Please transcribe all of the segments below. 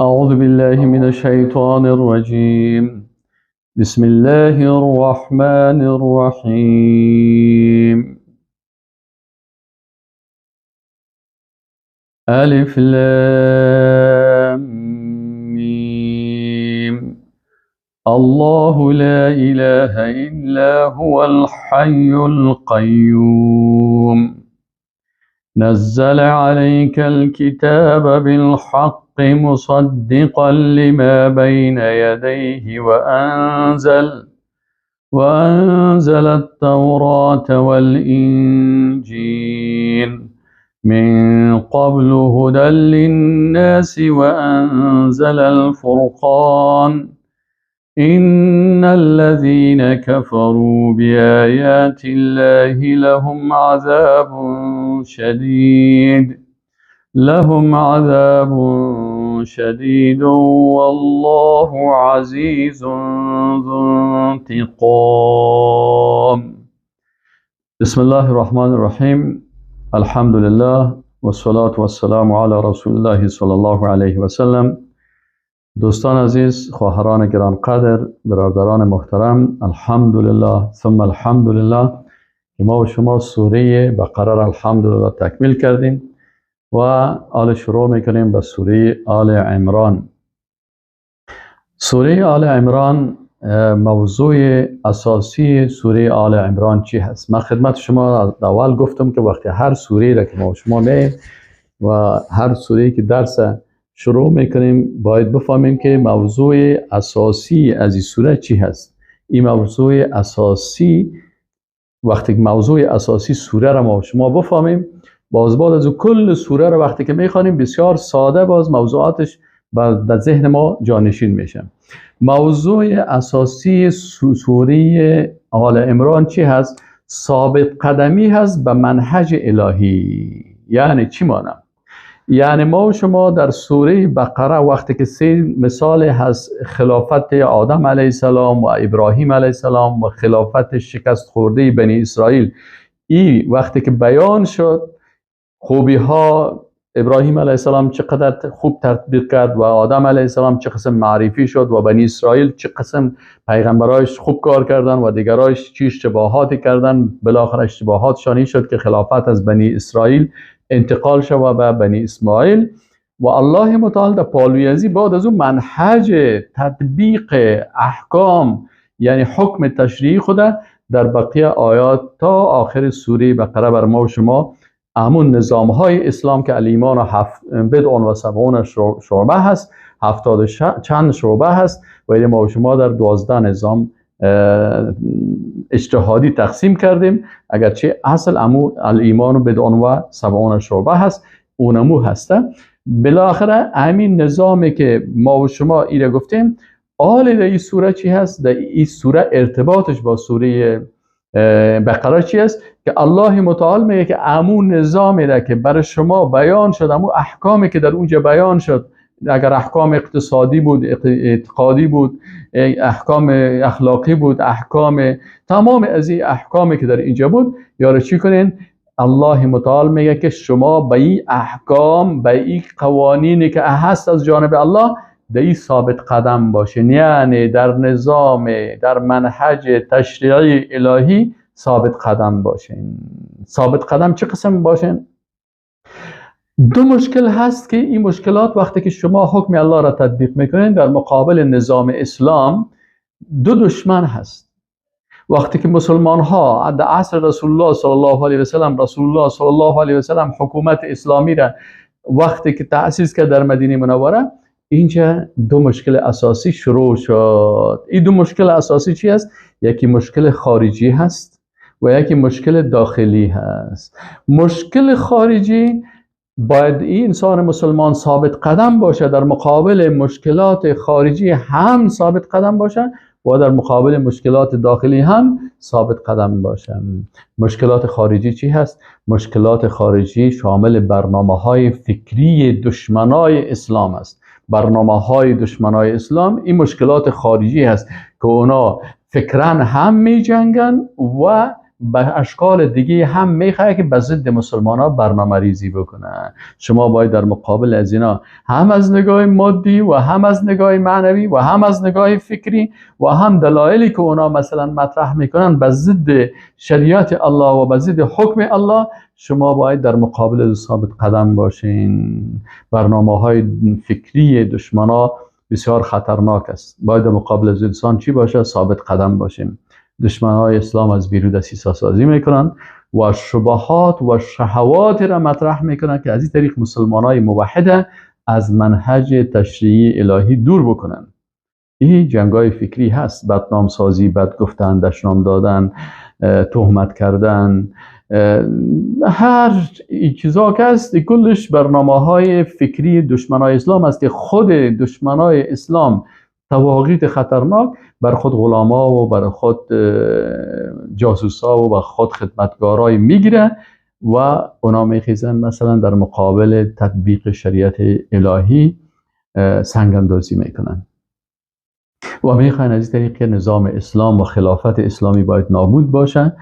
أعوذ بالله من الشيطان الرجيم. بسم الله الرحمن الرحيم. ألف لام ميم. الله لا إله إلا هو الحي القيوم. نزل عليك الكتاب بالحق مصدقا لما بين يديه وأنزل التوراة والإنجيل من قبل هدى للناس وأنزل الفرقان. إن الذين كفروا بآيات الله لهم عذاب شديد والله عزيز ذو انتقام. بسم الله الرحمن الرحیم. الحمد لله والصلاة والسلام علی رسول الله صلی الله علیه و سلم. دوستان عزیز، خواهران گرانقدر، برادران محترم، الحمدلله ثم الحمدلله که ما و شما سوره بقره را الحمدلله تکمیل کردیم و آل شروع میکنیم به سوره آل عمران. سوره آل عمران، موضوع اساسی سوره آل عمران چی هست؟ من خدمت شما اول گفتم که وقتی هر سوره را که ما و شما میایم و هر سوره که درس شروع میکنیم باید بفهمیم که موضوع اساسی از این سوره چی هست. این موضوع اساسی، وقتی موضوع اساسی سوره را ما شما بفهمیم، باز بعد از کل سوره را وقتی که میخوانیم بسیار ساده باز موضوعاتش در ذهن ما جانشین میشه. موضوع اساسی سوره آل عمران چی هست؟ ثابت قدمی هست به منهج الهی. یعنی چی معنی؟ یعنی ما و شما در سوره بقره وقتی که سه مثال هست، خلافت آدم علیه السلام و ابراهیم علیه السلام و خلافت شکست خورده بنی اسرائیل، ای وقتی که بیان شد خوبی ها، ابراهیم علیه السلام چقدر خوب تطبیق کرد و آدم علیه السلام چه قسم معرفی شد و بنی اسرائیل چه قسم پیغمبرایش خوب کار کردن و دیگرایش چی اشتباهاتی کردن، بالاخره اشتباهاتشان این شد که خلافت از بنی اسرائیل انتقال شد به بنی اسماعیل. و الله متعال در پالوی ازی بعد از اون منهج تطبیق احکام، یعنی حکم تشریعی خود در بقیه آیات تا آخر سوره بقره بر ما و شما همون نظام های اسلام که الایمان بدع و سبعون شعبه هست، 70 چند شعبه هست و ما و شما در 12 نظام اجتهادی تقسیم کردیم، اگرچه اصل امو الایمان بدع و سبعون شعبه هست، اونمو هسته. بالاخره همین نظامی که ما و شما ایره گفتیم، آل در این سوره چی هست؟ در این سوره ارتباطش با سوره بقره چی است؟ که الله متعال میگه که امون نظامی را که برای شما بیان شد، امون احکامی که در اونجا بیان شد، اگر احکام اقتصادی بود، اعتقادی بود، احکام اخلاقی بود، احکام تمام از این احکامی که در اینجا بود، یارو چی کنین؟ الله متعال میگه که شما به این احکام، به این قوانینی که هست از جانب الله، در این ثابت قدم باشین، یعنی در نظام، در منهج تشریعی الهی ثابت قدم باشین. ثابت قدم چه قسم باشین؟ دو مشکل هست که این مشکلات وقتی که شما حکم الله را تطبیق میکنین در مقابل نظام اسلام، دو دشمن هست. وقتی که مسلمان ها در عصر رسول الله صلی الله علیه و سلم، رسول الله صلی الله علیه و سلم حکومت اسلامی را وقتی که تأسیس کرد در مدینه منوره، اینجا دو مشکل اساسی شروع شد. این دو مشکل اساسی چی است؟ یکی مشکل خارجی هست و یکی مشکل داخلی هست. مشکل خارجی، باید این انسان مسلمان ثابت قدم باشه در مقابل مشکلات خارجی هم ثابت قدم باشه و در مقابل مشکلات داخلی هم ثابت قدم باشه. مشکلات خارجی چی هست؟ مشکلات خارجی شامل برنامه های فکری دشمنای اسلام است. برنامه های دشمنای اسلام این مشکلات خارجی هست که اونا فکرن هم می جنگن و به اشکال دیگه هم میخواد که به ضد مسلمان ها برنامه ریزی بکنه. شما باید در مقابل از اینا هم از نگاه مادی و هم از نگاه معنوی و هم از نگاه فکری و هم دلایلی که اونا مثلا مطرح میکنن به ضد شریعت الله و به ضد حکم الله، شما باید در مقابل ثابت قدم باشین. برنامه های فکری دشمنا بسیار خطرناک است. باید در مقابل از انسان چی باشه؟ ثابت قدم باشیم. دشمنای اسلام از بیرون دسیسه سازی میکنن و شبهات و شهوات را مطرح میکنن که از این طریق مسلمانای موحد از منهج تشریعی الهی دور بکنن. این جنگای فکری هست، بدنام سازی، بد گفتن، دشنام دادن، تهمت کردن، هر چیزا که هست کلش برنامه های فکری دشمنای اسلام است که خود دشمنای اسلام تواغیت خطرناک بر خود غلاما و بر خود جاسوسا و بر خود خدمتگارای میگیره و اونا میخیزن مثلا در مقابل تطبیق شریعت الهی سنگ اندازی میکنن و میخواین از این طریق نظام اسلام و خلافت اسلامی باید نابود باشه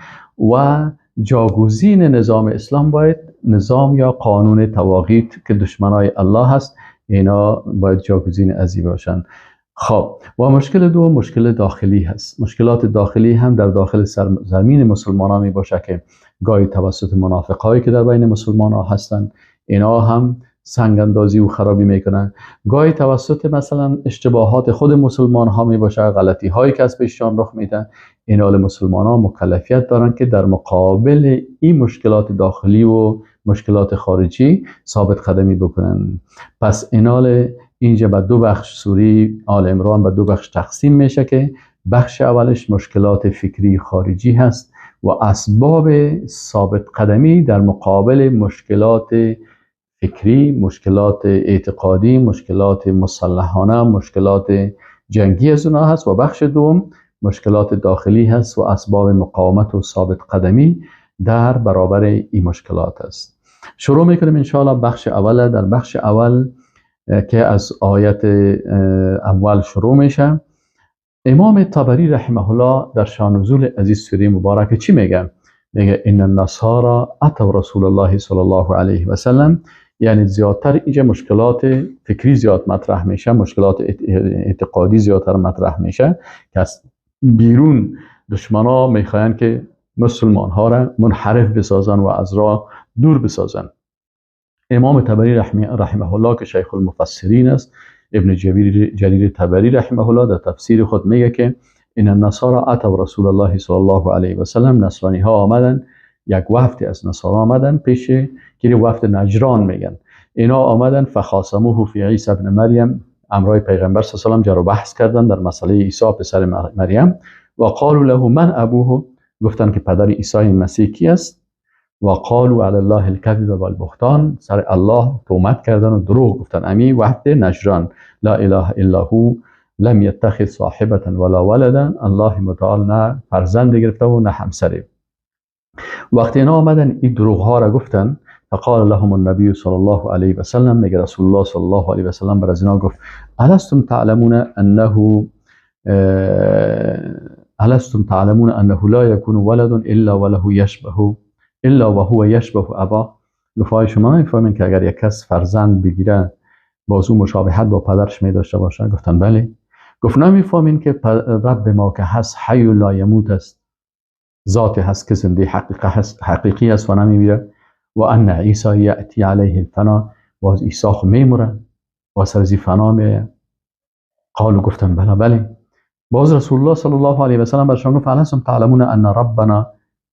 و جاگزین نظام اسلام باید نظام یا قانون تواغیت که دشمنای الله هست، اینا باید جاگزین ازی باشن. خب و مشکل دوم مشکل داخلی هست. مشکلات داخلی هم در داخل سرزمین مسلمان ها می باشه که گاهی توسط منافق هایی که در بین مسلمان ها هستند اینا هم سنگ اندازی و خرابی میکنن، گاهی توسط مثلا اشتباهات خود مسلمان ها می باشه، غلطی هایی که از پیششان رخ میدن. اینا مسلمان ها مکلفیت دارن که در مقابل این مشکلات داخلی و مشکلات خارجی ثابت قدمی بکنن. پس اینال اینجا به دو بخش سوره آل عمران به دو بخش تقسیم میشه که بخش اولش مشکلات فکری خارجی هست و اسباب ثابت قدمی در مقابل مشکلات فکری، مشکلات اعتقادی، مشکلات مسلحانه، مشکلات جنگی از اونها هست و بخش دوم مشکلات داخلی هست و اسباب مقاومت و ثابت قدمی در برابر این مشکلات است. شروع میکنیم انشاءالله بخش اول. در بخش اول که از آیت اول شروع میشه، امام طبری رحمه الله در شان نزول از سوره مبارک چی میگه؟ میگه ان النصارى اتوا رسول الله صلی الله علیه و سلم. یعنی زیادتر اینجا مشکلات فکری زیاد مطرح میشه، مشکلات اعتقادی زیادتر مطرح میشه که از بیرون دشمنا میخواین که مسلمان ها را منحرف بسازن و از راه دور بسازن. امام طبری رحمه الله که شیخ المفسرین است، ابن جریر طبری رحمه الله در تفسیر خود میگه که ان النصارى اتوا رسول الله صلی الله علیه و سلم. نصرانی ها آمدن، یک وفد از نصارا آمدن پیش که وفد نجران میگن، اینا آمدن فخاصموه فی عیسی ابن مریم، امرای پیغمبر صلی الله علیه و سلم جر و بحث کردن در مسئله عیسی پسر مریم. و قالوا له من ابوه، گفتن که پدر عیسی مسیح کی است؟ و قالوا علی الله الكذب والبهتان، سر الله تهمت کردن و دروغ گفتن. امی وفد نجران، لا اله الا هو لم یتخذ صاحبة ولا ولدا، الله متعال نه فرزند گرفته و نه همسری. وقتی اینا آمدن این دروغ ها را گفتن، فقال لهم النبی صلی الله علیه و سلم، میگه رسول الله صلی الله علیه و سلم بر از اینا گفت الستم تعلمون انه الستم تعلمون انه لا یکون ولد الا وله یشبه الا وهو یشبه ابا. گفت شما نمیفهمین که اگر یک کس فرزند بگیره باز او مشابهت با پدرش می داشته باشه؟ گفتن بله. گفت نمیفهمین که رب ما که هست حی لا یموت است، ذات هست که زنده حقیقه هست، حقیقی است و نمیمیره. و ان عیسی یأتی علیه الفنا، باز عیسی خو میموره و سر از فنا میایه. قالوا گفتن بله بله. باز رسول الله صلی الله علیه و سلم برشان گفت الستم تعلمون ان ربنا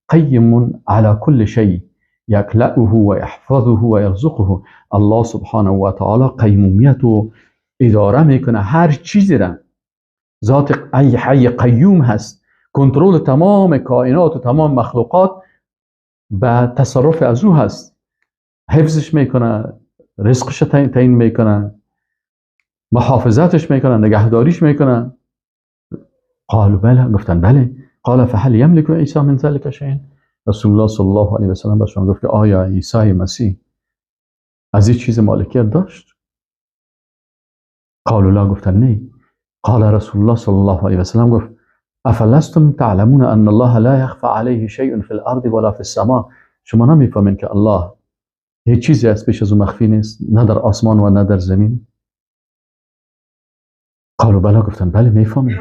قیم علی کل شیء یکلأه و یحفظه و یرزقه. الله سبحانه و تعالی قیمومیت و اداره میکنه هر چیزی را، ذات ای حی قیوم هست، کنترل تمام کائنات و تمام مخلوقات به تصرف از او هست، حفظش میکنه، رزقش تعیین میکنه، محافظتش میکنه، نگهداریش میکنه. قالوا بله، گفتن بله. قال فهل یملک عیسی من ذلک شیئا. رسول الله صلی الله علیه و سلم برشان گفت که آیا عیسی مسیح از این چیز مالکیت داشت؟ قالوا لا، گفتن نه. قال رسول الله صلی الله علیه و سلم گفت افلستم تعلمون ان الله لا یخفى علیه شیء فی الارض ولا فی السماء. شما نمیفهمین که الله هیچ چیزی از پیش از او مخفی نیست، نه در آسمان و نه در زمین. قالوا بلا، گفتن بله میفهمیم.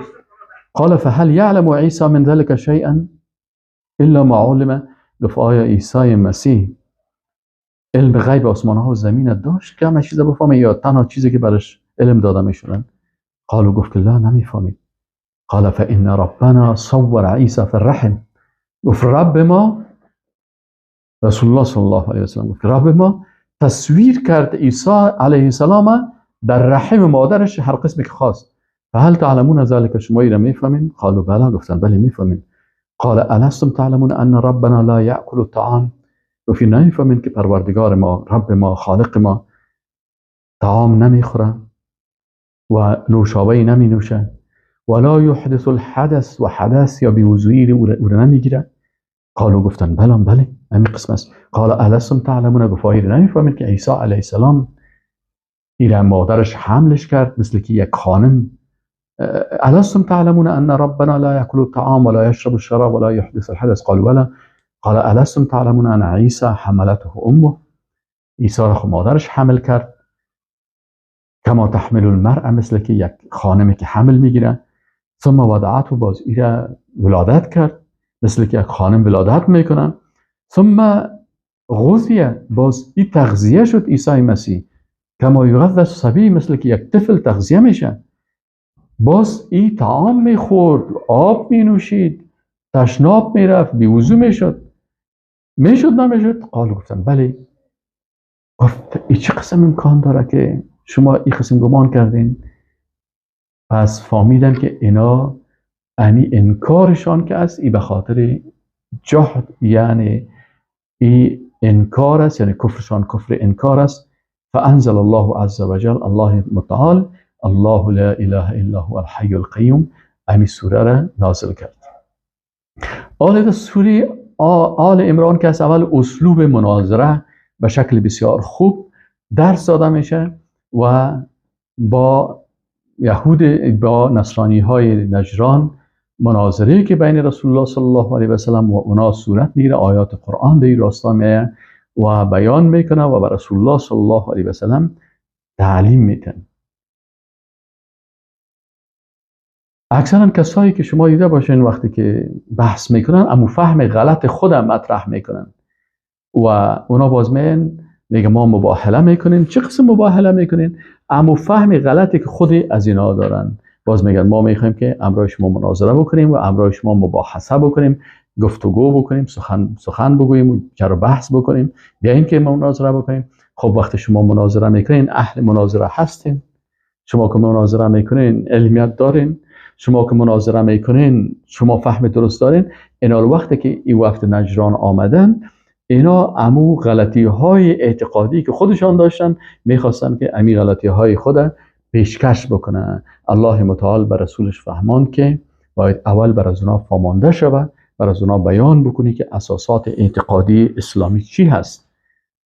قال فهل یعلم عیسی من ذلك شیئا الا ما علم. گفت آیا عیسی مسیح علم غیب آسمان ها و زمین داشت که همه چیز بفهمه یا تنها چیزی که برش علم داده میشدن؟ قالوا گفت که لا، نمیفهمید. قال فان ربنا صور عیسی فی الرحم. گفت رب ما، رسول الله صلی الله علیه وسلم گفت رب ما تصویر کرد عیسی علیه السلام در رحم مادرش هر قسمی که خواست. فهل تعلمون ذلك، شما ایره میفهمین؟ قالوا بلا، گفتن بله میفهمین. قال الستم تعلمون ان ربنا لا یاکل الطعام. گفت نمیفهمین که پروردگار ما، رب ما، خالق ما طعام نمیخوره و نوشابه نمی نوشه، ولا یحدث الحدث، و حدث یا بیوضویی او را نمیگیره. قالوا گفتن بله بله همین قسم است. قال الستم تعلمون، گفت نمیفهمید که عیسی علیه السلام ایره مادرش حملش کرد مثل که یک خانم. الستم تعلمون ان ربنا لا یاکل الطعام ولا یشرب الشراب ولا یحدث الحدث. قالوا بله. قال الستم تعلمون ان عیسی حملته امه. عیسی را مادرش حمل کرد، کما تحمل المرأة، مثل که یک خانمی که حمل میگیره. ثم وضعته، باز ایره ولادت کرد مثل که یک خانم ولادت میکنه. ثم غذیه، باز ای تغذیه شد عیسی مسیح، کما یغذى الصبی، مثل که یک طفل تغذیه میشه. باز ای طعام میخورد، آب مینوشید، تشناب میرفت، بیوضو میشد. میشد نمیشد؟ قالوا گفتن بله. گفت ای چه قسم امکان داره که شما ای قسم گمان کردین؟ پس فهمیدن که اینا امی انکارشان که است ای به خاطر جهد، یعنی ای انکار است، یعنی کفرشان کفر انکار است. فانزل الله عز وجل، الله متعال الله لا اله الا هو الحی القیوم، امی سوره را نازل کرد. آل سوره آل عمران که از اول اسلوب مناظره به شکل بسیار خوب درس داده میشه و با یهود، با نصرانی های نجران مناظره که بین رسول الله صلی الله علیه و سلم و اونا صورت میگیره، آیات قرآن به راستا میه و بیان میکنه و به رسول الله صلی الله علیه و سلم تعلیم میتن. اکثرا کسایی که شما دیده باشین وقتی که بحث میکنن امو فهم غلط خودم مطرح میکنن و اونا باز میگن میگه ما مباهله میکنیم. چه قسم مباهله میکنین؟ امو فهم غلطی که خودی از اینا دارن. باز میگن ما میخوایم که امرای شما مناظره بکنیم و امرای شما مباحثه بکنیم، گفتگو بکنیم، سخن بگوییم و جر و بحث بکنیم، بیاین که مناظره بکنیم. خب وقتی شما مناظره میکنین اهل مناظره هستین، شما که مناظره میکنین علمیت دارین، شما که مناظره میکنین شما فهم درست دارین. اینا وقتی که این وقت نجران آمدن، اینا امو غلطی های اعتقادی که خودشان داشتن میخواستن که امی غلطی های خود پیشکش بکنن. الله متعال بر رسولش فهمان که باید اول بر از اونا فهمانده شود، بر از اونا بیان بکنی که اساسات اعتقادی اسلامی چی هست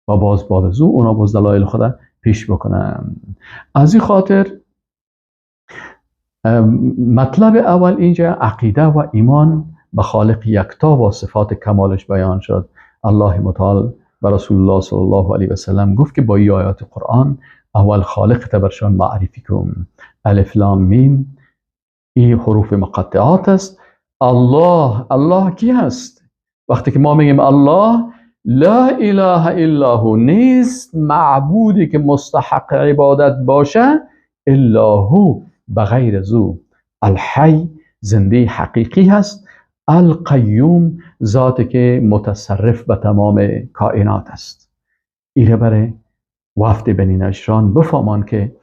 و باز بعد از او اونا باز دلایل خود پیش بکنن. از این خاطر مطلب اول اینجا عقیده و ایمان به خالق یکتا با صفات کمالش بیان شد. الله متعال و رسول الله صلی الله علیه و سلم گفت که با این آیات قرآن اول خالق تبرشان معرفی کن. الف لام میم این حروف مقطعات است. الله، الله کی هست؟ وقتی که ما میگیم الله، لا اله الا هو، نیست معبودی که مستحق عبادت باشه الا هو، بغیر از او. الحی زنده حقیقی هست، القیوم ذاتی که متصرف به تمام کائنات است. ایره برای وفد بنی نجران بفهمان که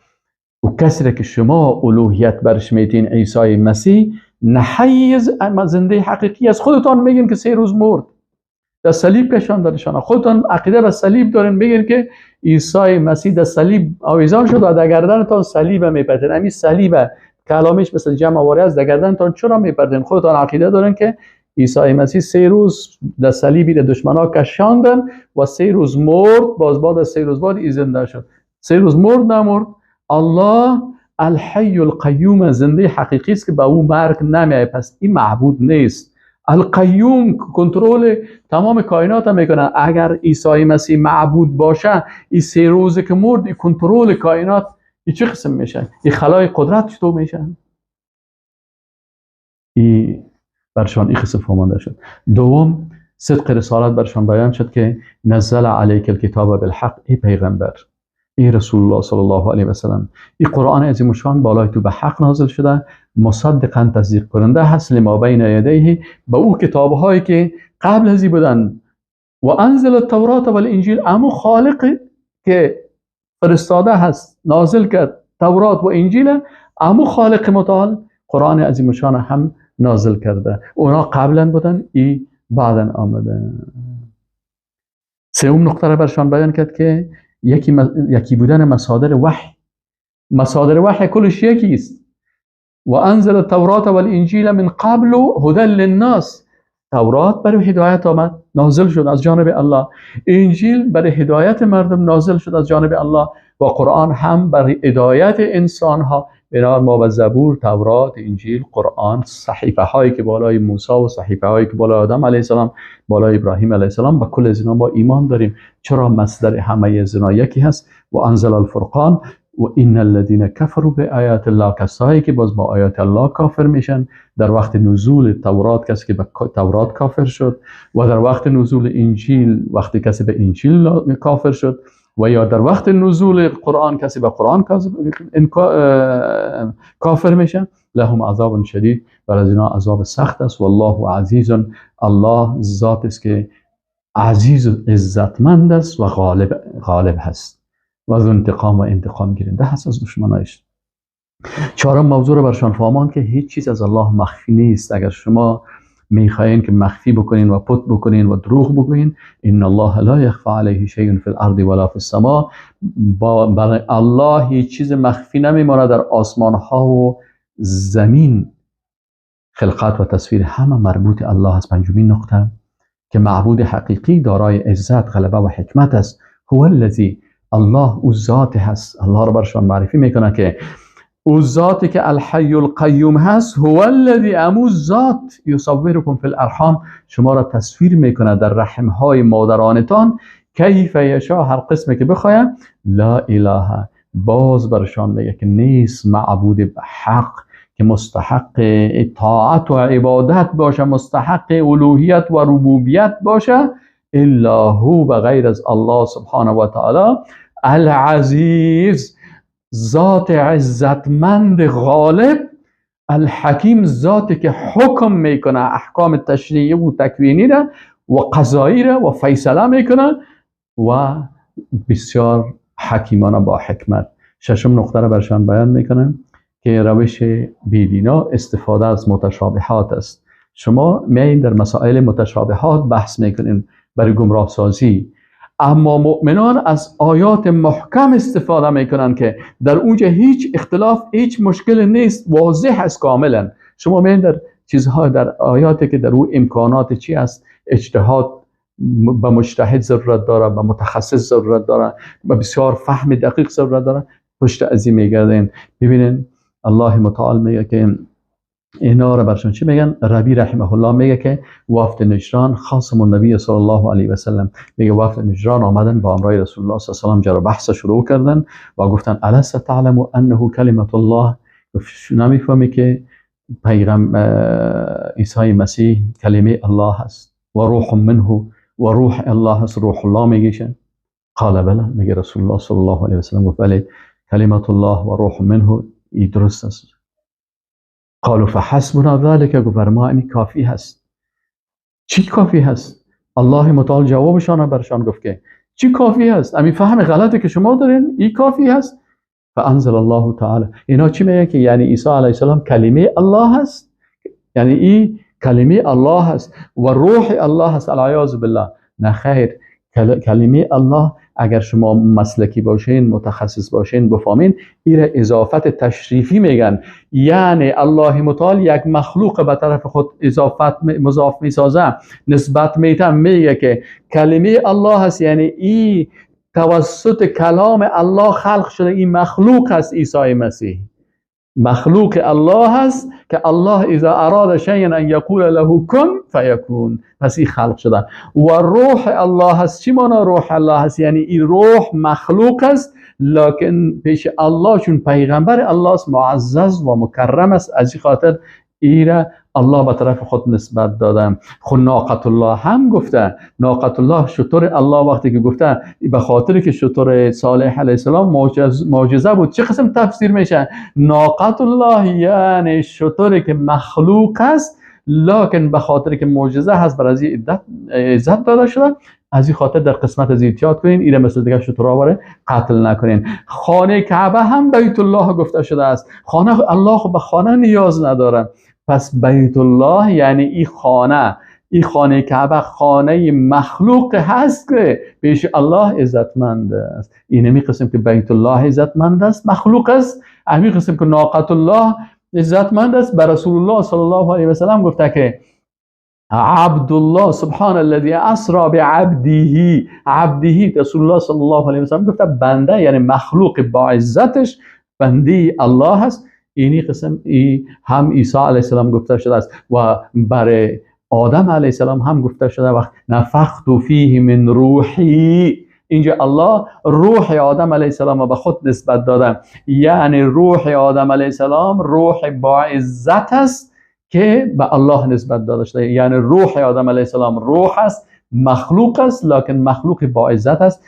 او کسی که شما الوهیت برش میتین عیسی مسیح نه حی زنده حقیقی است. خودتان میگین که 3 روز مرد، در صلیب کشاندنشان، خودتان عقیده به صلیب دارین، میگین که عیسی مسیح در صلیب آویزان شد و در گردنتان صلیب میپرتین. همین صلیب کلامش مثل جمع واری است، در گردنتان چرا میپرتین؟ خودتان عقیده دارین که عیسی مسیح 3 روز در صلیب دشمنا کشاندن و 3 روز مرد، باز بعد از 3 روز بعد ای زنده شد. 3 روز مرد نمرد. الله الحی القیوم زنده حقیقی است که به او مرگ نمیاد، پس این معبود نیست. القیوم کنترل تمام کائنات هم میکنه. اگر عیسی مسیح معبود باشه، این 3 روزه که مرد، این کنترل کائنات این چه قسم میشه؟ این خلای قدرت چطور میشه؟ این برشان این قسم فهمانده شد. دوم، صدق رسالت برشان بیان شد که نزل علیک الکتاب بالحق، ای پیغمبر، ای رسول الله صلی الله علیه و سلم، این قرآن عظیم الشان بالای تو به حق نازل شده، مصدقا تصدیق کننده هست لما بین یدیه، به او کتاب هایی که قبل از این بودن، و انزل التورات و الانجیل، امو خالق که فرستاده هست نازل کرد تورات و انجیل، امو خالق متعال قرآن عظیم الشان هم نازل کرده. اونا قبلا بودن، ای بعدا آمده. سوم نقطه را برشان بیان کرد که یکی بودن مصادر وحی، مصادر وحی کلش یکی است. و انزل التورات والانجیل من قبل هدى للناس، تورات برای هدایت آمد، نازل شد از جانب الله، انجیل برای هدایت مردم نازل شد از جانب الله، و قرآن هم برای هدایت انسان ها. بنابراین ما به زبور، تورات، انجیل، قرآن، صحیفه هایی که بالای موسی و صحیفه هایی که بالای آدم علیه السلام، بالای ابراهیم علیه السلام، با کل از اینا ما ایمان داریم. چرا مصدر همه از اینا یکی هست. و انزل الفرقان و ان الذين كفروا بآیات الله، کسایی که باز با آیات الله کافر میشن، در وقت نزول تورات کسی که به تورات کافر شد، و در وقت نزول انجیل وقتی کسی به انجیل کافر شد، و یا در وقت نزول قرآن کسی به قرآن کافر میشه، لهم عذاب شدید، بر از اینا عذاب سخت است. والله عزیز، الله ذات است که عزیز و عزتمند است و غالب هست و از انتقام و انتقام گیرنده هست از دشمنایش. چهارم موضوع رو برشان فهمان که هیچ چیز از الله مخفی نیست. اگر شما میخواین که مخفی بکنین و پت بکنین و دروغ بگوین، ان الله لا یخفى علیه شیء فی الارض ولا فی السماء، برای الله هیچ چیز مخفی نمیماند در آسمان ها و زمین. خلقت و تصویر همه مربوط الله است. پنجمین نقطه که معبود حقیقی دارای عزت، غلبه و حکمت است. هو الذی، الله او ذات هست. الله رو برشان معرفی میکنه که او ذاتی که الحی القیوم هست، هو الذی، امو ذات، یصورکم فی الارحام، شما را تصویر میکنه در رحم های مادرانتان، کیف یشاء، هر قسمی که بخواه. لا اله، باز برشان میگه که نیست معبود به حق که مستحق اطاعت و عبادت باشه، مستحق الوهیت و ربوبیت باشه، الا هو، به غیر از الله سبحانه و تعالی، العزیز، ذات عزتمند غالب، الحکیم، ذاتی که حکم میکنه احکام تشریعی و تکوینی را و قضایی را و فیصله میکنه و بسیار حکیمانه با حکمت. ششم نقطه را برشان بیان میکنه که روش بیدینا استفاده از متشابهات است. شما میایین در مسائل متشابهات بحث میکنین برای گمراه سازی، اما مؤمنان از آیات محکم استفاده میکنن که در اونجا هیچ اختلاف، هیچ مشکل نیست، واضح است کاملا. شما میایین در چیزها، در آیاتی که در او امکانات چی است، اجتهاد به مجتهد ضرورت داره، به متخصص ضرورت داره، به بسیار فهم دقیق ضرورت داره، پشت ازی میگردین. ببینین الله متعال میگه که اینا را برشون چی میگن؟ ربی رحمه الله میگه که وفد نجران خاصم النبی صلی الله علیه و سلم، میگه وفد نجران آمدن با امرای رسول الله صلی الله علیه و سلم جرا بحث شروع کردن و گفتن الست تعلم انه کلمت الله، نمیفهمی که پیغام عیسی مسیح کلمه الله هست و روح منه و روح الله هست، روح الله میگیشن. قال بله، میگه رسول الله صلی الله علیه و سلم گفت بله، کلمت الله و روح منه، ای درست است. قالوا فحسبنا ذلك، گفت بر ما این کافی هست. چی کافی هست؟ الله متعال جوابشان برشان گفت که چی کافی هست؟ همین فهم غلطی که شما دارین این کافی هست. فانزل الله تعالی، اینا چی میگه که یعنی عیسی علیه السلام کلمه الله هست، یعنی این کلمه الله هست و روح الله هست، العیاذ بالله. نه خیر، کلمه الله اگر شما مسلکی باشین، متخصص باشین، بفهمین، این اضافت تشریفی میگن، یعنی الله متعال یک مخلوق به طرف خود اضافت مضاف میسازه، نسبت میته، میگه که کلمه الله هست، یعنی این توسط کلام الله خلق شده، این مخلوق هست عیسی مسیح. مخلوق الله هست که الله اذا اراد شیئا ان یقول له کن فیکون. پس این خلق شده. و روح الله هست. چی معنا روح الله هست؟ یعنی این روح مخلوق است، لکن پیش الله چون پیغمبر الله است معزز و مکرم است، از این خاطر ایره الله به طرف خود نسبت دادم. خب ناقت الله هم گفته، ناقت الله شتر الله وقتی که گفته به خاطر که شتر صالح علیه السلام معجزه بود، چه قسم تفسیر میشه؟ ناقت الله یعنی شتری که مخلوق است، لکن به خاطر که معجزه هست بر از عزت داده شده. از این خاطر در قسمت از احتیاط کنین، ایره مثل دیگه شترها قتل نکنین. خانه کعبه هم بیت الله گفته شده است. خانه الله خب به خانه نیاز نداره، پس بیت الله یعنی این خانه، این خانه کعبه خانه مخلوق هست که پیش الله عزتمند است. اینمی قسم که بیت الله عزتمند است مخلوق است، همین قسم که ناقت الله عزتمند است. بر رسول الله صلی الله علیه و سلم گفته که عبدالله سبحان الذي اسرا بعبده، عبده رسول الله صلی الله علیه و سلم گفته بنده یعنی مخلوق با عزتش بنده الله هست. اینی قسم ای هم عیسی علیه السلام گفته شده است و برای آدم علیه السلام هم گفته شده وقت نفخت فیه من روحی. اینجا الله روح آدم علیه السلام به خود نسبت داده، یعنی روح آدم علیه السلام روح با عزت است که به الله نسبت داده شده. یعنی روح آدم علیه السلام روح است، مخلوق است، لکن مخلوق با عزت است.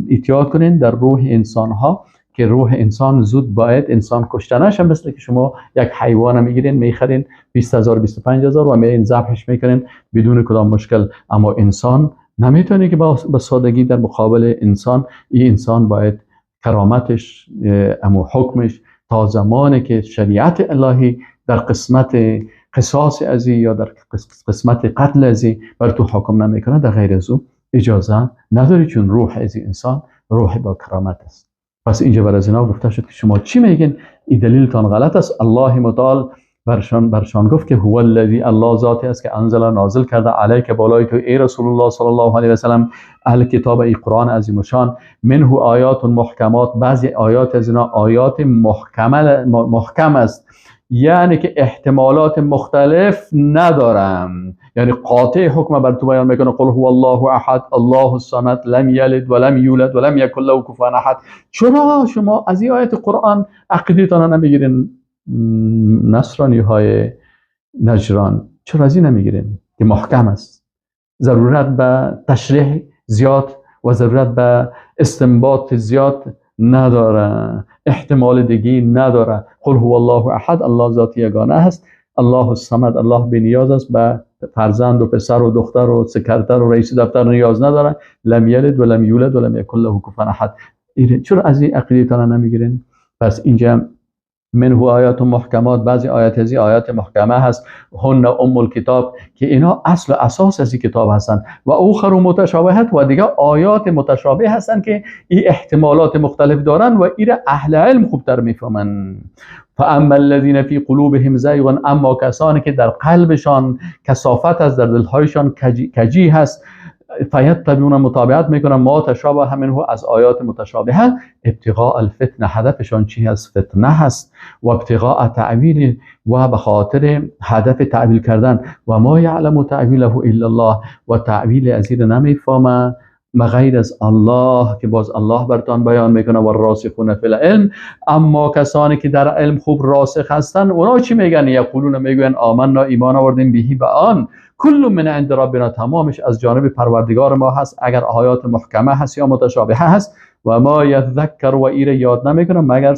احتیاط کنین در روح انسان ها که روح انسان زود باید انسان کشته نشه، مثل که شما یک حیوان میگیرین میخرین 20,000 25,000 و میرین ذبحش میکنین بدون کدام مشکل، اما انسان نمیتونه که با سادگی در مقابل انسان، این انسان باید کرامتش اما حکمش تا زمانی که شریعت الهی در قسمت قصاص ازی یا در قسمت قتل ازی بر تو حکم نمیکنه، در غیر از او اجازه نداری، چون روح ازی انسان روح با کرامت است. پس اینجا بر از اینا گفته شد که شما چی میگین؟ این دلیلتان غلط است. الله متعال برشان گفت که هو الذی، الله ذاتی است که انزل نازل کرده علیک بالای تو ای رسول الله صلی الله علیه و سلم الکتاب ای قرآن عظیم الشان، منه آیات محکمات، بعضی آیات از اینا آیات محکم است، یعنی که احتمالات مختلف ندارم، یعنی قاطع حکم بر تو بیان میکنه. قل هو الله احد الله الصمد لم یلد ولم یولد ولم یکن له کفوا احد. چرا شما از این آیت قرآن عقیده‌تان نمیگیرین؟ نصرانی های نجران چرا از این نمیگیرین که محکم است؟ ضرورت به تشریح زیاد و ضرورت به استنباط زیاد نداره، احتمال دیگه نداره. قل هو الله احد، الله ذات یگانه است، الله الصمد، الله بی نیاز است، به فرزند و پسر و دختر و سکرتر و رئیس دفتر نیاز نداره. لم یلد ولم یولد ولم یکن له کفوا احد. چرا از این عقیده تان نمیگیرین؟ پس اینجا منه آیات محکمات، بعضی آیات از آیات محکمه هست، هن ام الکتاب که اینا اصل و اساس از این کتاب هستند، و اخر متشابهات و دیگه آیات متشابه هستند که این احتمالات مختلف دارن و ایره اهل علم خوبتر میفهمن. فاما الذين في قلوبهم زیغ، اما کسانی که در قلبشان کثافت است، در دلهایشان کجی هست، فیتبعون متابعت میکنن ما تشابه منه از آیات متشابهه، ابتغاء الفتنه، هدفشان چی هست؟ فتنه هست، و ابتغاء تعویل و به خاطر هدف تعویل کردن، و ما یعلم تعویله الا الله، و تعویل از این نمیفهمه غیر از الله که باز الله برتان بیان میکنه، و راسخون فی العلم، اما کسانی که در علم خوب راسخ هستن اونا چی میگن؟ یقولون میگن آمنا، ایمان آوردیم، بهی به آن، کل من عند ربنا، تمامش از جانب پروردگار ما هست، اگر آیات محکمه هست یا متشابهه هست، و ما یذکر و ایره یاد نمیکنه مگر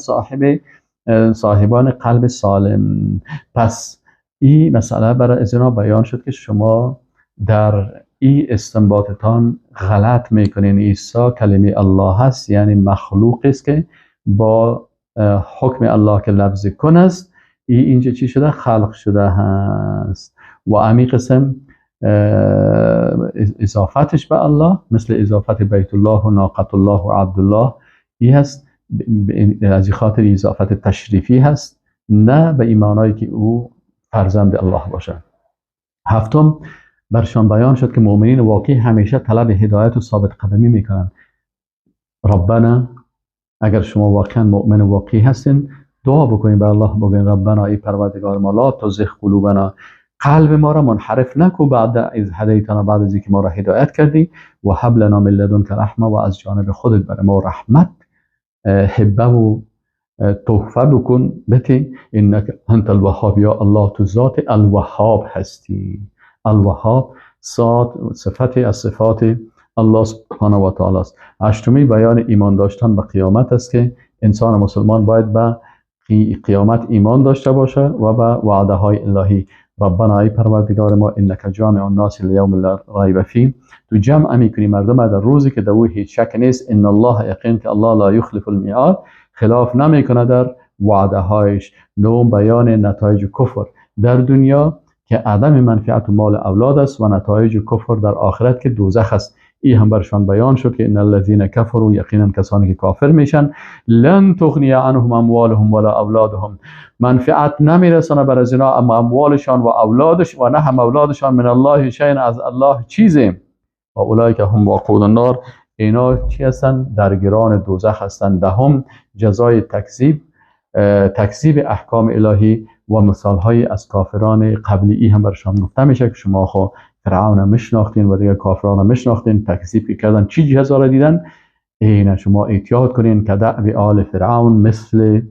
صاحبان قلب سالم. پس این مسئله برای از اینا بیان شد که شما در این استنباطتان غلط میکنین. عیسی کلمه الله هست، یعنی مخلوق است که با حکم الله که لفظ کن است، اینجا چی شده؟ خلق شده هست. و امی قسم اضافتش به الله مثل اضافت بیت الله و ناقت الله و عبدالله ای هست، از این خاطر اضافت تشریفی هست، نه به ایمانایی که او فرزند الله باشه. هفتم، برشان بیان شد که مؤمنین واقعی همیشه طلب هدایت و ثابت قدمی میکنن. ربنا، اگر شما واقعا مؤمن واقعی هستین دعا بکنیم بر الله، بگوییم ربنا ای پروردگار ما، لا تزغ قلوبنا، قلب ما را منحرف نکو، بعد از هدیتنا، بعد از اینکه ما را هدایت کردی، و هب لنا من لدنک رحمه، و از جانب خودت برای ما رحمت هبه و تحفه بکن بتی، انک انت الوهاب، یا الله تو ذات الوهاب هستی. الوهاب صفت از صفات الله سبحانه و تعالی است. هشتمی بیان ایمان داشتن به قیامت است که انسان مسلمان باید به قیامت ایمان داشته باشه و به وعده های الهی. ربنا ای پروردگار ما، انک جامع الناس لیوم لا ریب فیه، تو جمع میکنی مردم در روزی که در او هیچ شک نیست. ان الله، یقین که الله لا یخلف المیعاد، خلاف نمیکنه در وعده هایش. نهم بیان نتایج کفر در دنیا که عدم منفعت مال اولاد است و نتایج کفر در آخرت که دوزخ است. این هم برشان بیان شد که ان الذین کفروا، یقینا کسانی که کافر میشن، لن تغنی عنهم اموالهم ولا اولادهم، منفعت نمیرسانه بر از اینا اما اموالشان و اولادش و نه هم اولادشان، من الله شیئا، از الله چیزی، و اولئک هم وقود النار، اینا چی هستن؟ درگیران دوزخ هستن. دهم جزای تکذیب احکام الهی و مثالهای از کافران قبلی هم برشان گفته میشه که شما خو فرعون میشناختین و دیگه کافران میشناختین، تکذیب کردن، چی جزا را دیدن؟ اینا شما احتیاط کنین که دعب آل فرعون، مثل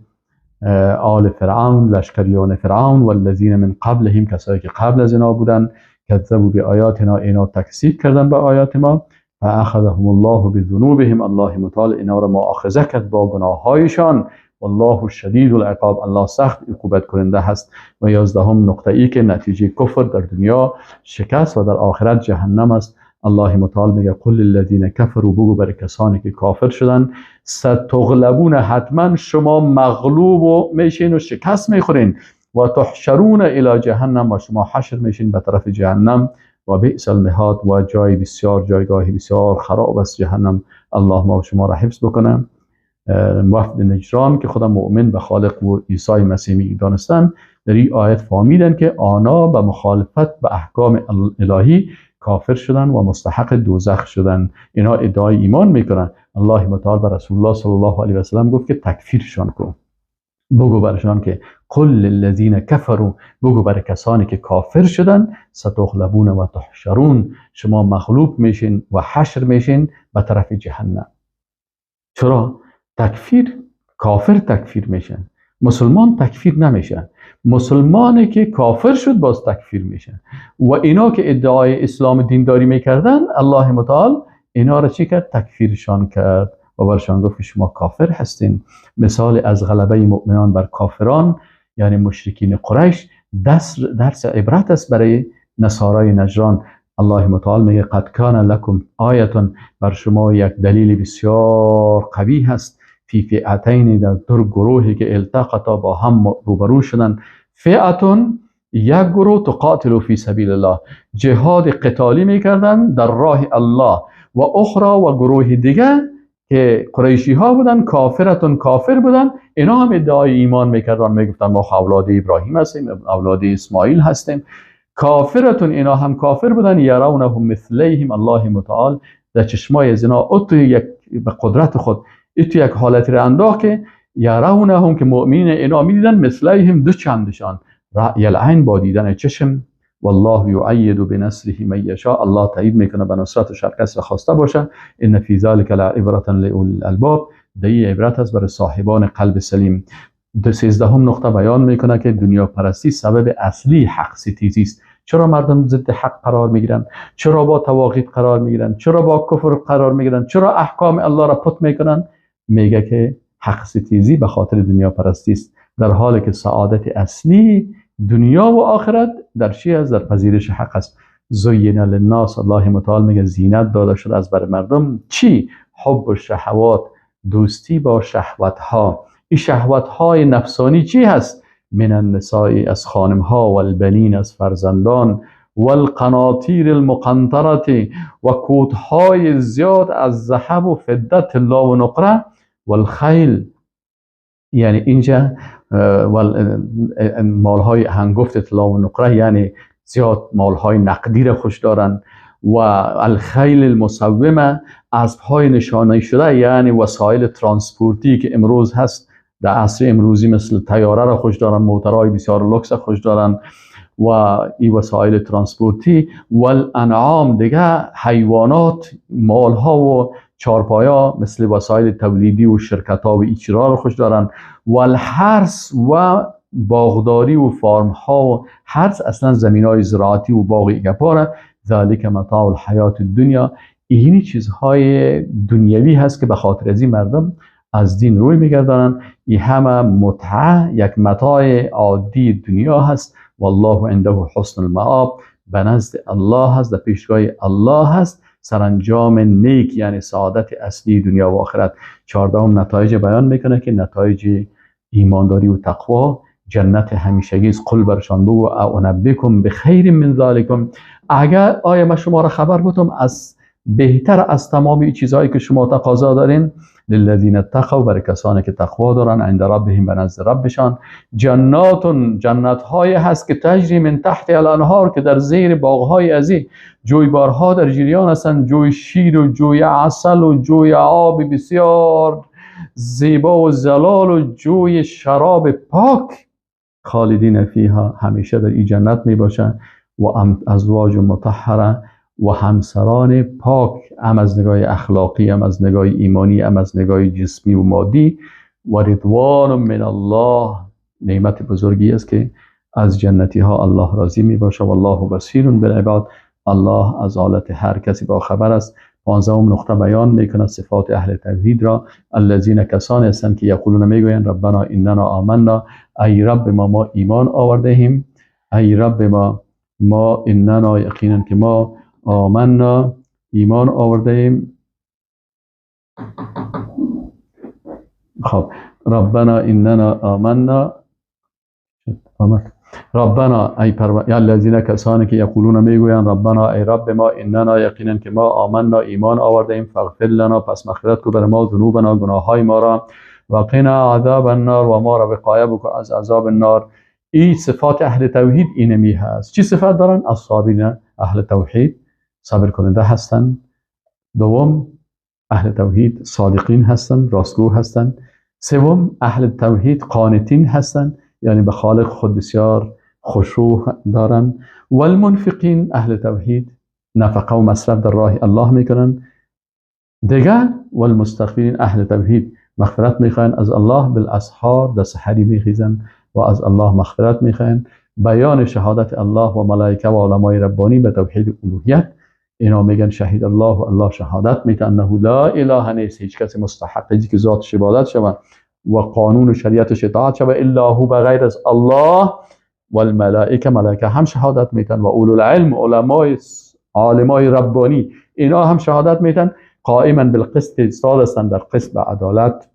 آل فرعون، لشکریان فرعون، والذین من قبلهم، کسایی که قبل از اینا بودن، کذبوا بآیاتنا، اینا تکذیب کردن به آیات ما، فاخذهم الله بذنوبهم، الله متعال اینا را مؤاخذه کرد با گناههایشان، والله شدید العقاب، الله سخت عقوبت کننده هست. و 11 نقطه ای که نتیجه کفر در دنیا شکست و در آخرت جهنم است. الله متعال میگه قل للذین کفروا، بگو بر کسانی که کافر شدن، ستغلبون، حتما شما مغلوب و میشین و شکست میخورین، و تحشرون الی جهنم، و شما حشر میشین به طرف جهنم، و بئس المهاد، و جای بسیار، جایگاهی بسیار خراب است جهنم. الله ما و شما را حفظ بکنه. وفد نجران که خدا مؤمن به خالق و عیسی مسیح می دانستن، در این آیت فهمیدن که آنا به مخالفت به احکام الهی کافر شدن و مستحق دوزخ شدن. اینا ادعای ایمان میکنن. الله متعال به رسول الله صلی الله علیه و سلم گفت که تکفیرشان کن، بگو برشان که قل للذین کفروا، بگو بر کسانی که کافر شدن، ستغلبون و تحشرون، شما مغلوب میشین و حشر میشین به طرف جهنم. چرا؟ تکفیر، کافر تکفیر میشن، مسلمان تکفیر نمیشن. مسلمانی که کافر شد باز تکفیر میشن. و اینا که ادعای اسلام دینداری میکردن، الله متعال اینا را چی کرد؟ تکفیرشان کرد و برشان گفت که شما کافر هستین. مثال از غلبه مؤمنان بر کافران، یعنی مشرکین قریش، درس عبرت است برای نصارای نجران. الله متعال میگه قد کان لکم آیتون، بر شما یک دلیل بسیار قوی هست، فی فئتین، در دو گروهی که التقطا، با هم روبرو شدن. فئتون، یک گروه، تقاتل فی سبیل الله، جهاد قتالی میکردن در راه الله، و اخرى، و گروه دیگه که قریشی ها بودن، کافرتون، کافر بودن، اینا هم ادعای ایمان میکردن، میگفتن ما اولاد ابراهیم هستیم، اولاد اسماعیل هستیم. کافرتون، اینا هم کافر بودن. یرونهم مثلیهم، الله متعال در چشمای از اینا اتو یک به قدرت خود اتو یک حالتی را انداخت که یرونهم، که مؤمنین اینا میدیدن، مثلیهم، دو چندشان، رأی العین، با دیدن چشم. والله یؤید بنصره من یشاء، الله تایید میکنه به نصرت هر کس را خواسته باشه. ان فی ذلک لعبرة لاولی الالباب، دی عبرت است برای صاحبان قلب سلیم. 13 نقطه بیان میکنه که دنیا پرستی سبب اصلی حق ستیزی است. چرا مردم ضد حق قرار میگیرن؟ چرا با تواغیت قرار میگیرن؟ چرا با کفر قرار میگیرن؟ چرا احکام الله را پت میکنن؟ میگه که حق ستیزی به خاطر دنیا پرستی است، در حالی که سعادت اصلی دنیا و آخرت در چی است؟ در پذیرش حق است. زین للناس، الله متعال میگه زینت داده شده از بر مردم چی؟ حب الشهوات، دوستی با شهوت ها. این شهوت های نفسانی چی هست؟ من النساء، از خانم ها، والبنین، از فرزندان، والقناطیر المقنطره، و کوتهای زیاد از ذهب و فضه، طلا و نقره، والخیل، یعنی اینجا مالهای هنگفت طلا و نقره، یعنی زیاد مالهای نقدی را خوش دارن، و الخیل المسومه، اسبهای نشانه شده، یعنی وسایل ترانسپورتی که امروز هست. در عصر امروزی مثل طیاره را خوش دارن، موترهای بسیار لوکس خوش دارن و این وسایل ترانسپورتی. والانعام، دیگه حیوانات، مالها و چارپایا مثل وسایل تولیدی و شرکت ها و ایچرا رو خوش دارن. والحرث و باغداری و فارم ها و حرث اصلا زمین های زراعتی و باغ گپاره. ذالک متاع الحیات الدنیا، اینی چیزهای دنیوی هست که به خاطر از این مردم از دین روی میگردانن. این همه متعه، یک متاع عادی دنیا هست. والله عنده حسن المآب، به نزد الله هست، در پیشگاه الله هست سرانجام نیک، یعنی سعادت اصلی دنیا و آخرت. 14 نتایج بیان میکنه که نتایج ایمانداری و تقوا جنت همیشگی است. قل برشان بگو انبئکم بخیر من ذلکم، اگر آیا ما شما را خبر بودم از بهتر از تمام چیزهایی که شما تقاضا دارین؟ للذین اتقوا، برای کسانی که تقوا دارن، عند ربهم، به نزد ربشان، جنات، جنت های هست که تجری من تحت الانهار، که در زیر باغ های ازی جویبارها در جریان هستند، جوی شیر و جوی عسل و جوی آب بسیار زیبا و زلال و جوی شراب پاک. خالدین فیها، همیشه در این جنت می باشند. و ازواج مطهره، و همسران پاک، هم از نگاه اخلاقی، هم از نگاه ایمانی، هم از نگاه جسمی و مادی. و رضوان من الله، نعمت بزرگی است که از جنتی ها الله راضی می باشه. والله بصیر بالعباد، الله از حالت هر کسی با خبر است. 15 نقطه بیان میکنه صفات اهل توحید را. الذین، کسانی هستند که یقولون، میگویند، ربنا اننا آمنا، ای رب ما، ما ایمان آورده ایم. ای رب ما، ما اننا، یقینا که ما، آمنا، ایمان آورده ایم. خب، ربنا اننا آمنا، آمد. ربنا ای پرو یا الذین، کسانی که یقولون، میگویند، ربنا، ای رب ما، اننا، یقینا که ما، آمنا، ایمان آورده ایم، فاغفر لنا، پس مغفرت کو بر ما، ذنوبنا، گناههای ما را، و قنا عذاب النار، و ما را وقایه بکن از عذاب النار. این صفات اهل توحید اینمی هست. چی صفات دارن؟ الصابرین، اهل توحید صبر کننده هستند. دوم، اهل توحید صادقین هستند، راستگو هستند. سوم، اهل توحید قانتین هستند، یعنی به خالق خود بسیار خشوع دارند. والمنفقین، اهل توحید نفقه و مصرف در راه الله میکنن. دیگه والمستغفرین، اهل توحید مغفرت میخواین از الله، بالاسحار، در سحری میخیزن و از الله مغفرت میخواین. بیان شهادت الله و ملائکه و علمای ربانی به توحید الوهیت. اینا میگن شهید الله و الله شهادت میده انه لا اله نیست هیچ کسی مستحق که ذاتش عبادت شود و قانون و شریعتش اطاعت شود الا هو، بغیر از الله، والملائکه، ملائکه هم شهادت میتن، و اولو العلم، علمای عالمای ربانی، اینا هم شهادت میتن. قائما بالقسط، ایستاد هستند در قسط و عدالت.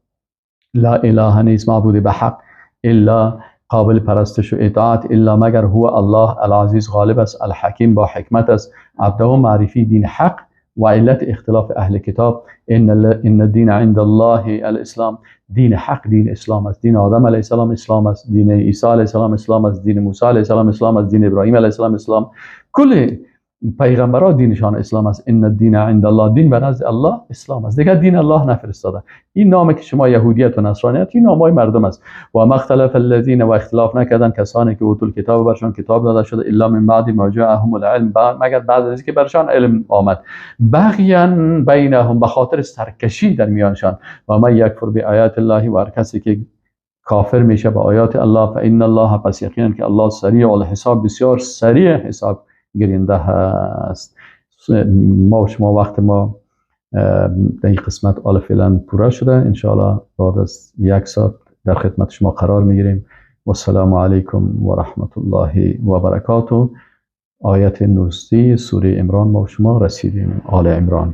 لا اله نیست معبود به حق الا، قابل پرستش و اطاعت، الا مگر، هو الله، العزیز، غالب است، الحکیم، با حکمت است. 17 معرفی دین حق و علت اختلاف اهل کتاب. ان الدین عند الله الاسلام، دین حق دین اسلام است. دین آدم علیه السلام اسلام است، دین عیسی علیه السلام اسلام است، دین موسی علیه السلام اسلام است، دین ابراهیم علیه السلام اسلام، کل پیغمبران دینشان اسلام است. ان الدین عند الله، دین به نزد الله اسلام است، دیگه دین الله نفرستاده. این نام که شما یهودیت و نصرانیت، این نامای مردم است. و ما اختلف الذین، و اختلاف نکردن کسانی که اوتوا الکتاب، برشان کتاب داده شده، الا من بعد ما جاءهم العلم، مگر بعد از اینکه برشان علم آمد، بغیا بینهم، به خاطر سرکشی در میانشان. و من یکفر بآیات الله، و هر کسی که کافر میشه به آیات الله، فان الله، پس یقینا که الله، سریع الحساب، بسیار سریع حساب گیرنده هست. ما و شما وقت ما در این قسمت آل فعلا پوره شده. انشاءالله بعد از یک ساعت در خدمت شما قرار میگیریم. و السلام علیکم و رحمت الله و برکاته. آیت 19 سوره عمران ما و شما رسیدیم، آل عمران.